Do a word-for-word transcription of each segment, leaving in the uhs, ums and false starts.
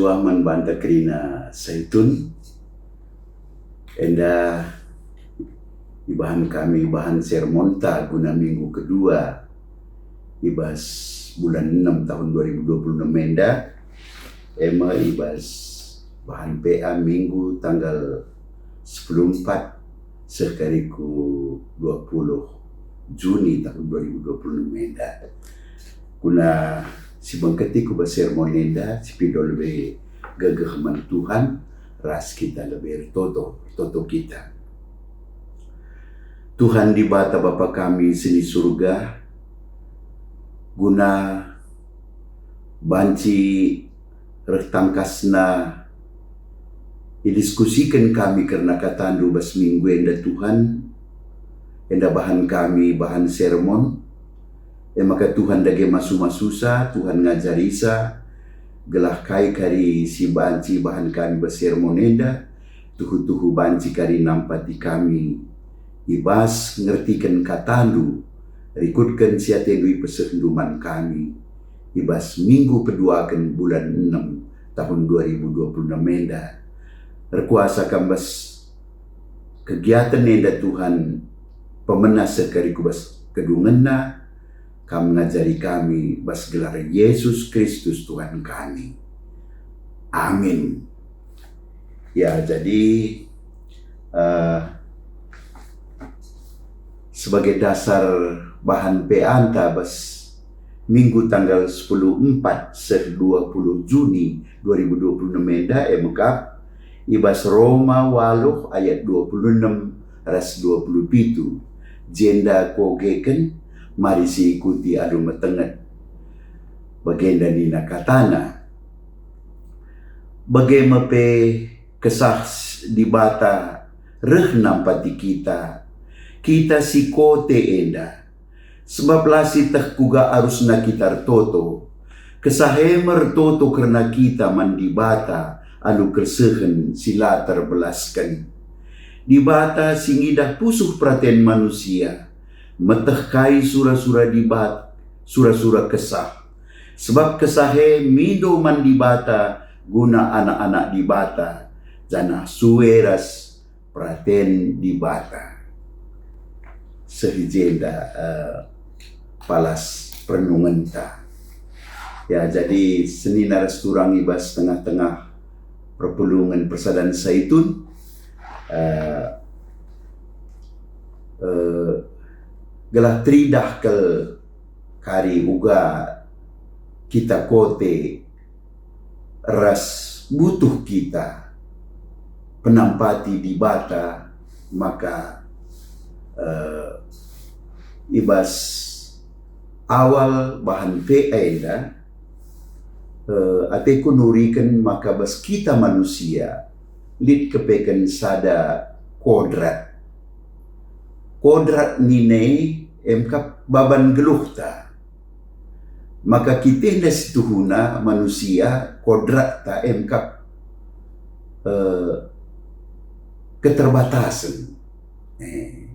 Tuhan man banta kerina Saitun, enda ibahan kami bahan sermonta guna minggu kedua i bas bulan enam tahun dua ribu dua puluh enam enda, e me i bas bahan P A minggu tanggal sepuluh empat seh kari ku dua puluh Juni tahun dua ribu dua puluh enam enda. Guna si bengketi ku bas sermon enda, si pindo lebe gegeh man Tuhan, ras kita lebe ertoto, ertoto kita. Tuhan Dibata Bapa kami si i Surga, guna banci reh tangkasna idiskusiken kami kerna kataNdu bas minggu enda, Tuhan, enda bahan kami bahan sermon. E maka Tuhan dage masu-masusa, Tuhan ngajarisa, gelah kai kari si banci bahan kami bas sermon enda, tuhu-tuhu banci kari nampati kami i bas ngertiken kataNdu, rikutken si ateNdu ipesehndu man kami i bas minggu peduaken bulan enam tahun dua ribu dua puluh enam enda. Erkuasa Kam bas kegiaten enda, Tuhan, pemena seh kari ku bas kedungenna, Kam ngajari kami bas gelar Yesus Kristus Tuhan kami. Amin. Ya, jadi, eh, sebagai dasar bahan P A enta bas minggu tanggal sepuluh empat seh dua puluh Juni dua ribu dua puluh enam enda, e me kap i bas Roma waluh ayat dua puluh enam ras dua puluh pitu, jenda kuogeken, mari siikuti alu metenget. Bagenda nina katana, "Bage me pe kesah Dibata reh nampati kita, kita si kote enda. Sebab la sieteh kuga arusna kita ertoto. Kesah e me ertoto kerna kita man Dibata alu kersehen si la terbelasken. Dibata si ngidah pusuh peraten manusia, meteh kai sura-sura Dibat-, sura-sura kesah. Sebab kesah e mindo man Dibata guna anak-anak Dibata, janah sue ras peraten Dibata." Seh i jenda, eh, palas perenungenta. Ya, jadi senina ras turang i bas tengah-tengah perpulungen Persadan Saitun, eh, eh, gelah teridah kal kari uga kita kote ras butuh kita penampati Dibata, maka, eh, i bas awal bahan P A enda, eh, ateku nuriken maka bas kita manusia lit kepeken sada kodrat. Kodrat nina e me kap baban geluhta. Maka kita enda situhuna manusia, kodratta e me kap, eh, keterbatasen. Eh,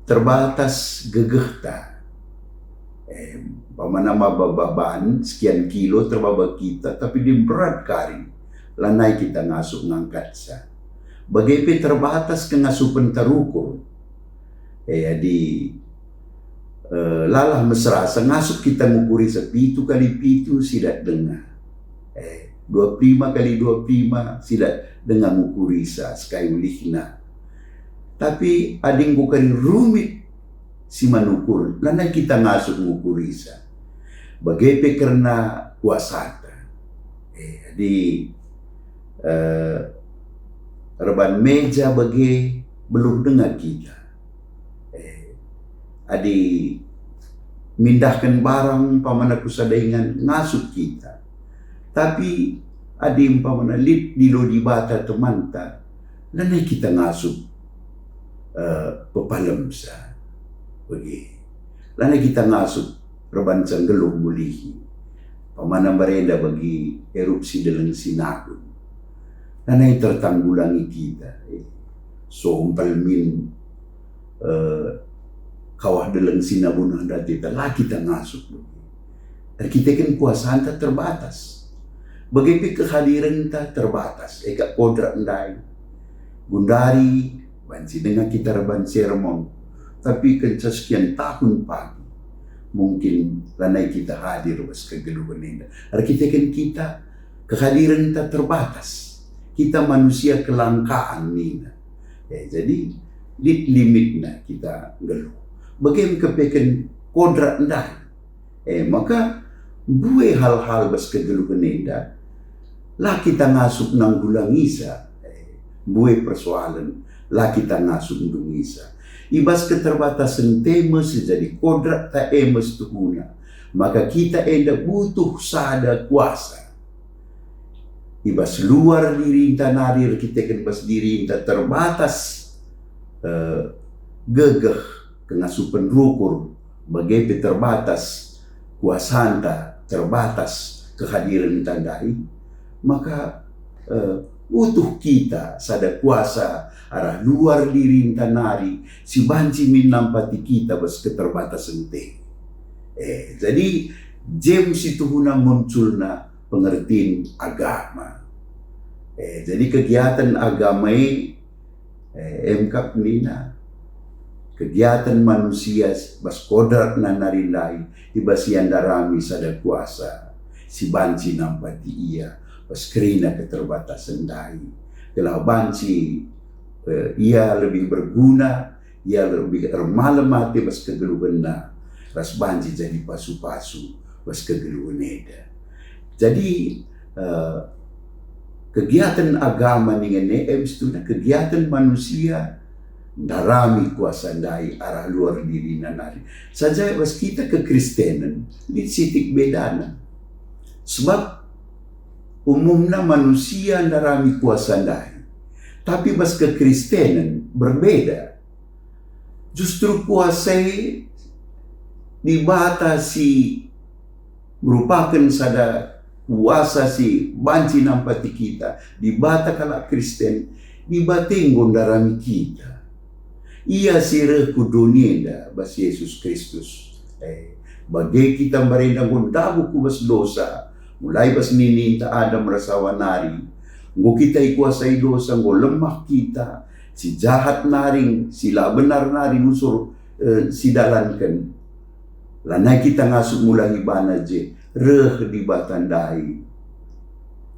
terbatas gegehta. Eh, umpamana maba baban sekian kilo terbaba kita, tapi dem berat kari, lanai kita ngasup ngangkatsa. Bage pe terbatas kengasupen terukur. Eh, adi, eh, lalah mesrasa ngasup kita ngukurisa pitu kali pitu sidat denga. Eh, dua puluh lima kali dua puluh lima sidat denga ngukurisa sekai ulihna. Tapi adi enggo kari rumit si man ukur, lanai kita ngasup ngukurisa. Bage pe kerna kuasata. Eh, adi, eh, reban meja bage beluh denga kita. Eh, adi mindahken barang umpamana ku sada ingan ngasup kita. Tapi adi umpamana lit dilo Dibata temanta, lanai kita ngasup, eh, pepalemsa. Bage. Lanai kita ngasup rebanca nggeluh mulihi. Umpamana mbarenda bagi erupsi Deleng Sinabung. Lanai tertanggulangi kita. Eh, sompal min, eh, kawah Deleng Sinabung ndai kita, la kita ngasup. Erkiteken kuasanta terbatas. Bage pe kehadirenta terbatas, e kap kodrat ndai. Gundari banci denga kita erban sermon, tapi kenca sekian tahun pagi, mungkin lanai kita hadir bas kegeluhen enda. Erkiteken kita kehadirenta terbatas. Kita manusia kelangkaan nina. Eh, jadi lit limitna kita nggeluh. Bage me kepeken kodrat ndai. Eh, maka mbue hal-hal bas kegeluhen enda, la kita ngasup nanggulangisa. Eh, mbue persoalen, la kita ngasup ndungisa. I bas keterbatasen te me si jadi kodratta e me situhuna. Maka kita enda butuh sada kuasa. I bas luar dirinta nari erkiteken bas dirinta terbatas, eh, gegeh kengasupen rukur, bage pe terbatas kuasanta, terbatas kehadirenta ndai, maka, eh, butuh kita sada kuasa arah luar dirinta nari si banci min nampati kita bas keterbatasen te. Eh, jadi, jem situhuna munculna pengertin agama. Eh, jadi kegiatan agama e, eh, emkap nina, kegiatan manusia bas kodratna nari ndai, i bas ia ndarami sada kuasa si banci nampati ia bas kerina keterbatasen ndai, gelah banci, eh, ia lebih berguna, ia lebih ermalem ate bas kegeluhenna, ras banci jadi pasu-pasu bas kegeluhen enda. Jadi, eh, kegiatan agama ningen e, em situhuna kegiatan manusia ndarami kuasa ndai arah luar dirina nari. Saja bas kita kekristenen, lit sitik bedana. Sebab umumna manusia ndarami kuasa ndai. Tapi bas kekristenen berbeda. Justru kuasa e Dibata si merupaken sada kuasa si banci nampati kita, Dibata kalak Kristen, Dibata enggo ndarami kita. Ia si reh ku doni enda bas Yesus Kristus. Eh, bage kita mbarenda enggo ndabuh ku bas dosa, mulai bas nininta Adam ras Hawa nari. Enggo kita ikuasai dosa, enggo lemah kita, si jahat nari, si la benar nari usur, eh, sidalanken. Lanai kita ngasup mulahi bana je, reh Dibata ndai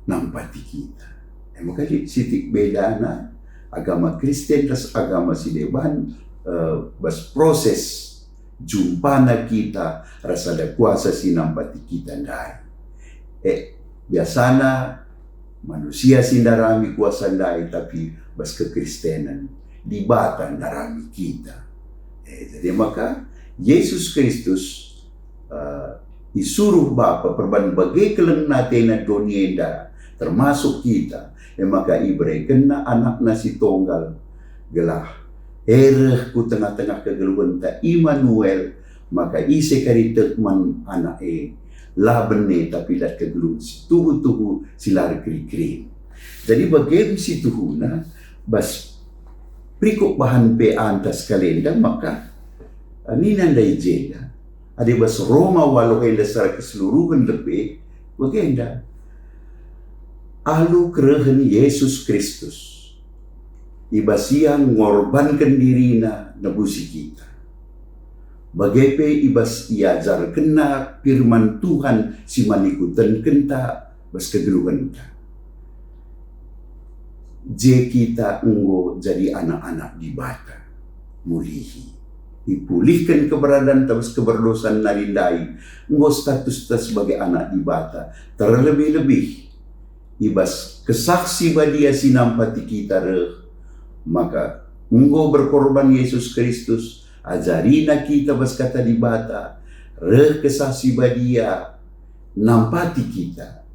nampati kita. E maka lit sitik bedana agama Kristen ras agama si deban, eh, bas proses jumpana kita ras sada kuasa si nampati kita ndai. Eh, biasana manusia si ndarami kuasa ndai, tapi bas kekristenen Dibata ndarami kita. Eh, jadi maka Yesus Kristus, eh, isuruh Bapa perban bage keleng atena doni enda, termasuk kita. E maka iberekenNa AnakNa si tonggal, gelah e reh ku tengah-tengah kegeluhenta, Immanuel, maka ise kari tek man Anak e, la bene tapi dat kegeluhen si tuhu-tuhu si la erkeri-kerin. Jadi bage me situhuna, bas perikop bahan P A ntah sekalenda, maka, eh, nina ndai jenda, adi bas Roma waluh enda secara keseluruhen lebe, bagenda. Alu kerehen Yesus Kristus, i bas Ia ngorbanken diriNa nebusi kita. Bage pe i bas iajarkenNa firman Tuhan si man ikutenkenta bas kegeluhenta. Je kita enggo jadi anak-anak Dibata, mulihi. Ipulihken keberadanta bas keberdosan nari ndai, enggo statusta sebagai anak Dibata, terlebih-lebih i bas Kesah Si Badia si nampati kita reh, maka enggo berkorban Yesus Kristus, ajariNa kita bas Kata Dibata, reh Kesah Si Badia nampati kita,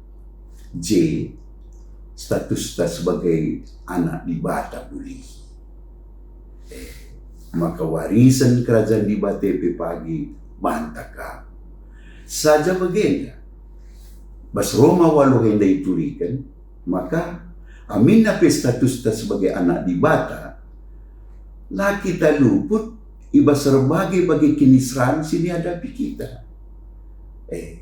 je statusta sebagai anak Dibata bulih. Eh, maka warisen Kerajaan Dibata pe pagi banta kap. Saja bagenda, bas Roma waluh enda ituriken, maka aminna pe statusta sebagai anak Dibata, la kita luput i bas erbage-bage kiniseran si niadapi kita. Eh,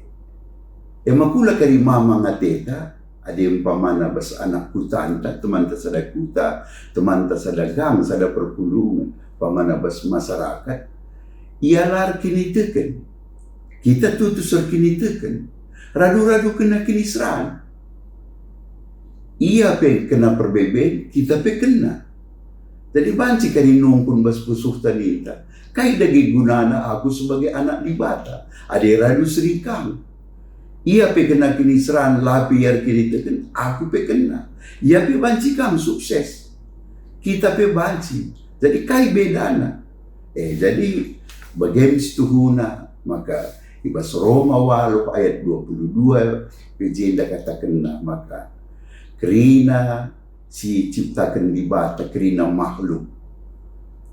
e maka ula kari mamang ateta, Adi umpamana bas anak kutanta, temanta sada kuta, temanta sada gang, sada perpulungen, umpamana bas masyarakat, ia la erkiniteken. Kita tutus erkiniteken. Radu-radu kena kiniseran. Ia pe kena perbeben, kita pe kena. Jadi banci kari nungkun bas pusuhta ninta, "Kai dage gunana aku sebagai anak Dibata, adi radu seri kam?" Ia pe kena kiniseran, la pe ia erkiniteken, aku pe kena. Ia pe banci kam sukses. Kita pe banci. Jadi kai bedana? Eh, jadi bage me situhuna, maka i bas Roma waluh ayat dua puluh dua pe jenda katakenna maka kerina si ciptaken Dibata, kerina makhluk.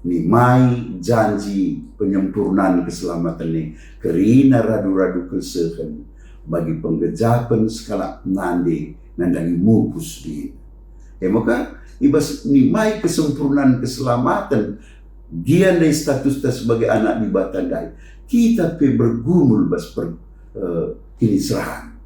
Nimai janji penyempurnan keselamaten e kerina radu-radu kelsehen bagi penggejapen sekalak nande nandangi mupus din. E maka, i bas nimai kesempurnan keselamaten, gia ndai statusta sebagai anak Dibata ndai, kita pe bergumul bas per, eh, kiniseran.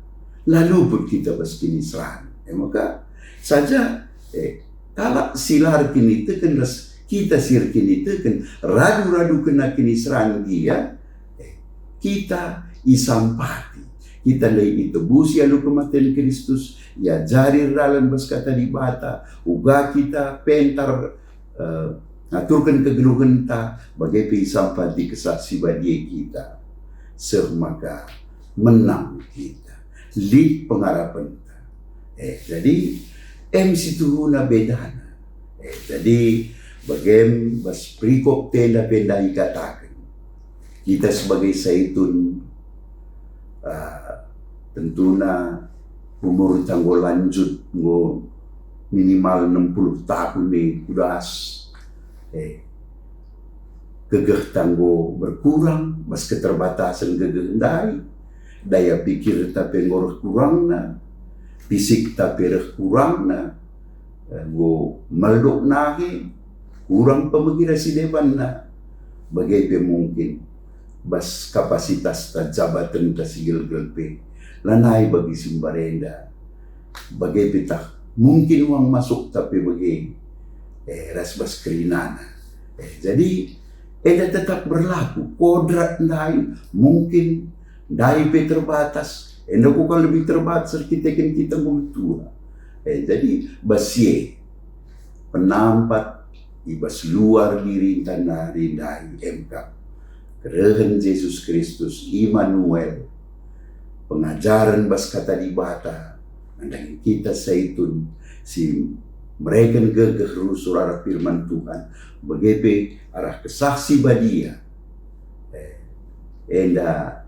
La luput kita bas kiniseran. E maka, saja, eh, kalak si la erkiniteken ras kita si erkiniteken, radu-radu kena kiniseran gia, eh, kita isampati. Kita ndai itebusi alu kematen Kristus, iajari erdalan bas Kata Dibata, uga kita pentar, eh, ngaturken kegeluhenta, bage pe isampati Kesah Si Badia kita. Seh maka menang kita, lit pengarapenta. Eh, jadi, em situhuna bedana. Eh, jadi, bagem bas perikop enda pe ndai ikataken, kita sebagai Saitun, ah, tentuna umurta enggo lanjut, enggo minimal enam puluh tahun e ku das. Eh, gegehta enggo berkurang, bas keterbatasen gegeh ndai. Daya pikirta pe enggo reh kurangna, fisikta pe reh kurangna, eh, enggo melduk nahe, kurang pemegi ras si debanna. Bage pe mungkin bas kapasitasta, jabatenta si gelgel pe lanai bagi si mbarenda. Bage pe tah mungkin uang masukta pe bage, eh, ras bas kerinana. Eh, jadi enda tetap berlaku. Kodrat ndai mungkin ndai pe terbatas, enda kuga lebih terbatas erkiteken kita enggo metua. Eh, jadi bas si e penampat i bas luar dirinta nari ndai emkap kerehen Jesus Kristus, Immanuel, pengajaren bas Kata Dibata, nandangi kita Saitun si mereken gegeh rusur arah firman Tuhan, bage pe arah Kesah Si Badia. Eh, enda,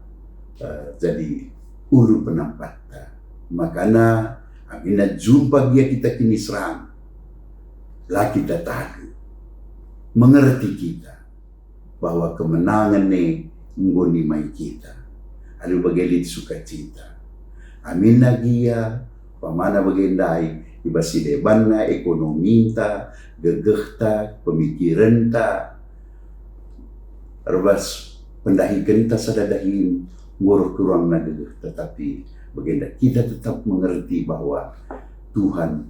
eh, jadi ulu penampatta. Makana, aminna jumpa gia kita kiniseran, la kita talu. Mengerti kita bahwa kemenangen e enggo nimai kita. Alu bage lit sukacita. Aminna gia, umpamana bage ndai, i bas si debanna, ekonominta, gegehta, pemikirenta, erbas pendahikenta sada dahin, enggo reh kurangna gegeh, tetapi bagenda kita tetap mengerti bahwa Tuhan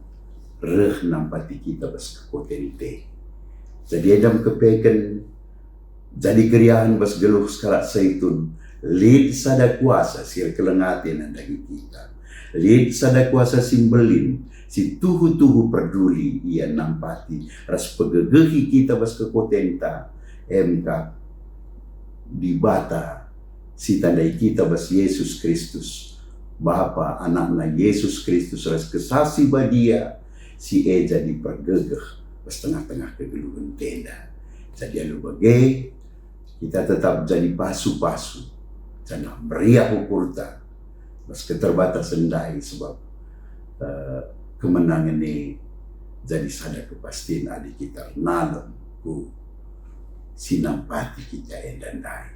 reh nampati kita bas kekuaten e. Jadi enda me kepeken jadi keriahen bas geluh sekalak Saitun, lit sada kuasa si erkeleng ate nandangi kita. Lit sada kuasa si mbelin, si tuhu-tuhu perduli ia nampati ras pegegehi kita bas kekuatenta, emkap Dibata si tandai kita bas Jesus Kristus, Bapa, Anakna Jesus Kristus ras Kesah Si Badia, si e jadi pergegeh bas tengah-tengah kegeluhenta enda. Jadi alu bage, kita tetap jadi pasu-pasu, janah meriah ukurta bas keterbatasen ndai, sebab, eh, kemenangen e jadi sada kepasten adi kita ernalem ku si nampati kita enda ndai.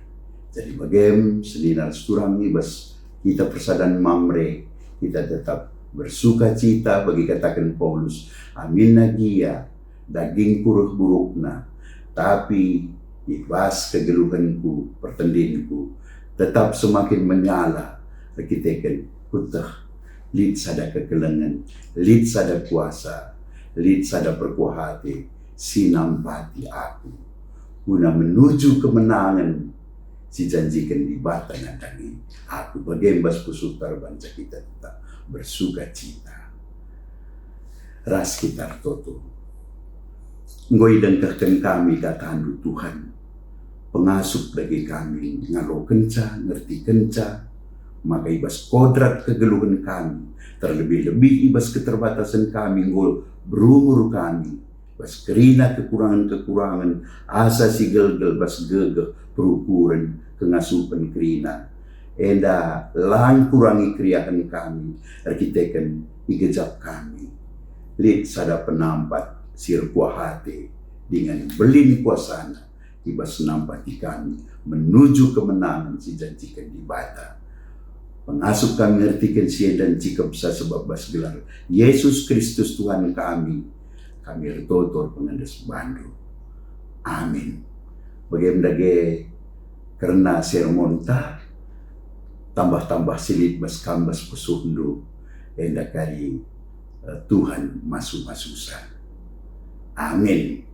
Jadi bagem senina ras turang i bas kita persadan Mamre, kita tetap bersukacita, bagi kataken Paulus, aminna gia dagingku reh burukna, tapi i bas kegeluhenku, pertendinku, tetap semakin menyala erkiteken kueteh Lit sada kekelengen, lit sada kuasa, lit sada perkuah ate si nampati aku, guna menuju kemenangen si janjiken Dibata nandangi aku. Bage bas pusuh terbanca kita tetap bersuka cita. Ras kita ertoto. Enggo idengkehken kami kataNdu, Tuhan. Pengasup dage kami ngalokenca, ngertikenca, maka i bas kodrat kegeluhen kami, terlebih-lebih i bas keterbatasen kami enggo berumur kami, bas kerina kekurangen-kekurangen, asa sigelgel bas gegeh, perukuren, kengasupen kerina. Enda lang kurangi keriahen kami erkiteken igejap kami. Lit sada penampat si erkuah ate dingen mbelin kuasaNa i bas nampati kami menuju kemenangen si janjiken Dibata. Pengasup kami ngertiken si enda ncikepsa, sebab bas gelar Yesus Kristus Tuhan kami, kami ertoto pengendes bandu. Amin. Bage ndage kerna sermonta, tambah-tambah si lit bas kam bas pusuhndu, enda kari, eh, Tuhan masu-masusa. Amin.